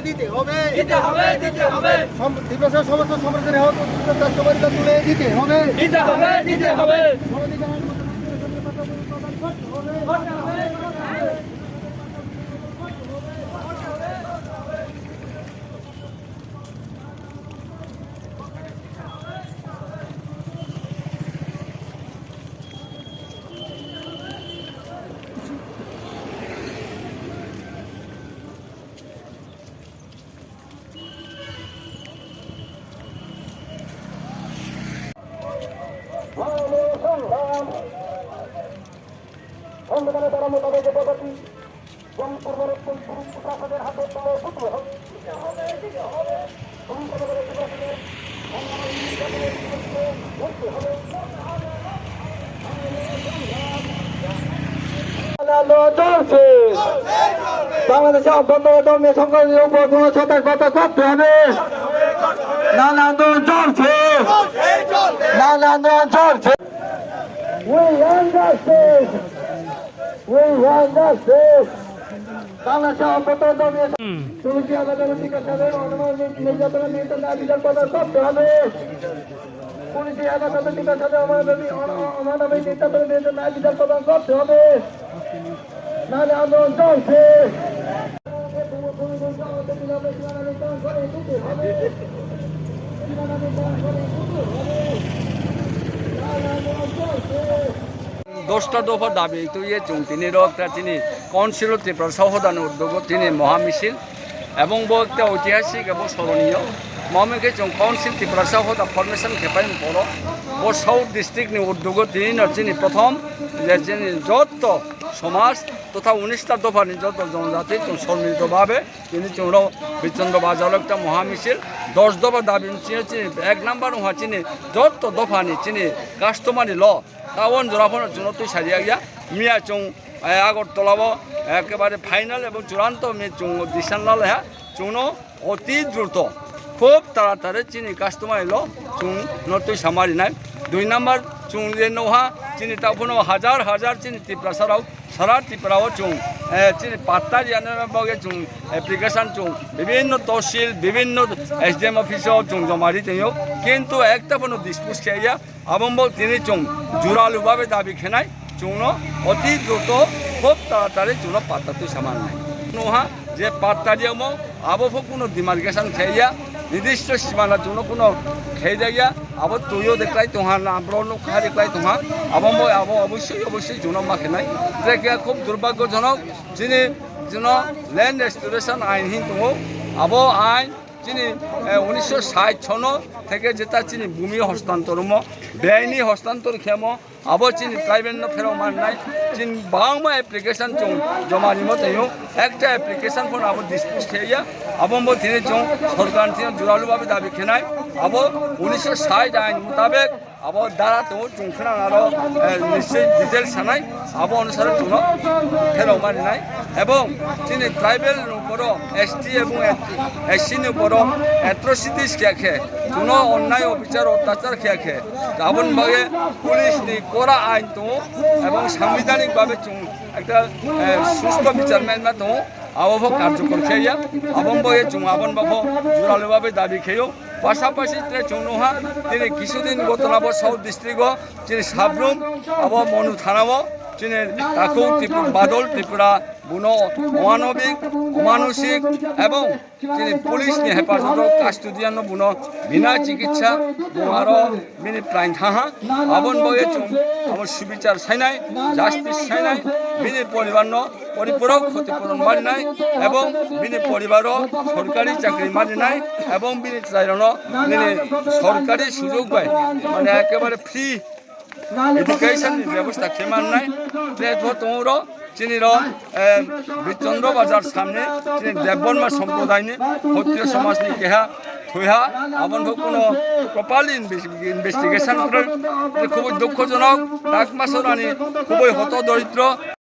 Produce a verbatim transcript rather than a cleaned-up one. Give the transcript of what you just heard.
দিতে হবে। দিতে হবে, দিতে হবে। সম-, ত্রিপুরা সমস্ত সম্প্রদায়ের হক ও অধিকার দাবি তুলে দিতে হবে। দিতে হবে, দিতে হবে। সংবিধানের ধারা মোতাবেক পদ্ধতি আন্দোলন চলছে। বাংলাদেশে অভ্যন্তরে ধর্মীয় সংখ্যালঘুদের উপর কোনো ছত্রাকপাত করতে হবে। নানা আন্দোলন চলছে। নানা আন্দোলন চলছে। We want justice. We want justice. বাংলাদেশে অভ্যন্তরে ধর্মীয় পুলিশি আদালতে জিজ্ঞাসাবাদে অমানবিক নির্যাতনের বিরুদ্ধে ন্যায় বিচার প্রদান করতে হবে। পুলিশি আদালতে জিজ্ঞাসাবাদে অমানবিক, অন-, অমানবিক নির্যাতনের বিরুদ্ধে ন্যায় বিচার প্রদান করতে হবে। নাহলে আন্দোলন চলছে। দশটা দফা dabi twi ye chwng tini rok ta chini Council of Tiprasa hodani udyogo tini moha misil, ebong bo ekta oitihasik ebong soroniyo. Moha misil chwng Council Tiprasa hoda formation khepai poro bo South District ni udyogo tini no chini prothom je chini jotto somaj totha unis ta dopha ni jotto jonojati chwng somilito bhabe tini chwng rok Birchandra Bazar o ekta moha misil, dos dopha dabi chini, chini ek number wngkha chini jotto dopha ni chini customary law. Tabon jora phano chwngno twi sariya ya. Miya chwng, eh, Agartala o ekebare final ebong churanto mi chwng decision lalaiha. Chwngno oti druto, khub taratari chini customer lo chwngno twi sama rinai. Dui number chwng je noha chini ta phano hajar hajar chini Tiprasa rok sara Tripura o chwng, eh, chini patta riyana bagwi chwng application chwng bibhinno tosil, bibhinno S D M office o chwng joma ri tongyo. Kintu ekta phano dispose khe ya. Abombo tini chwng juralu babe dabi khenai, chwngno oti druto khub taratari chwngno patta twi sama rinai. Noha je patta riyamo abo pho kuno demarcation khaiya, nirdisto simana chwngno kuno khaijakya, abo twio de klai tongha, na bro no khari klai tongha, abombo abo obosoi obosoi chwngno ma khenai. Trekya khub durbhagyojonok, chini chwngno land restoration ain hin tongo, abo ain chini, eh, unisho sait sono theke jeta chini bumi hostantor mo, beaini hostantor khemo, abo chini tribal no pherok mannai, chini bangma application chwng joma rimo tongyo, ekta application phone abo dispose kheya, abo bo tini chwng sorkar thino juralu babe dabi khenai, abo unisho sait ain mutabek abo dara tongo chwng khwnang aro, eh, nischoi detail sanai, abo onusare chwngno pherok mani nai. Ebong chini tribal ni uporo S T ebong S C ni uporo atrocities khe khe, chwngno onnai obhichar otyachar khe khe, aboni bagwi police ni kora ain tongo ebong sangbidhanik babe chwng ekta, eh, susto bichar manma tongo. Abo bo karjokor khe ya, abo bo ye chwng abo bo juralu babe dabi kheyo. Pasapasi tre chwng nukha, tini kisudin gotona bo South District o, chini Sabrum, abo Manu Thana o, chini Takhuk Tripura, Badal Tripura, buno omanobik, omanusik, ebong chini police ni hefazato custodian no buno bina chikitsa, buno aro bini prain thaha, aboni bagwi chwng abo subichar sainai, justice sainai, bini poribar no poripurok khoti puron marinai, ebong bini poribaro sorkari chakri marinai, ebong bini chwrairokno nini sorkari sujog bai, mane, ekebare free education ni bebosta khe mannai. Tei bo tongo ro, chini ro, eh, Birchandra Bazar samne, chini Debbarma Sampradaini, Khotriyo Somajni keha, thuiha, aboni bo kuno properly inves-, investigation kwrwi. Tei khubui dukhojonok, Takma Sorani khubui hoto doritro.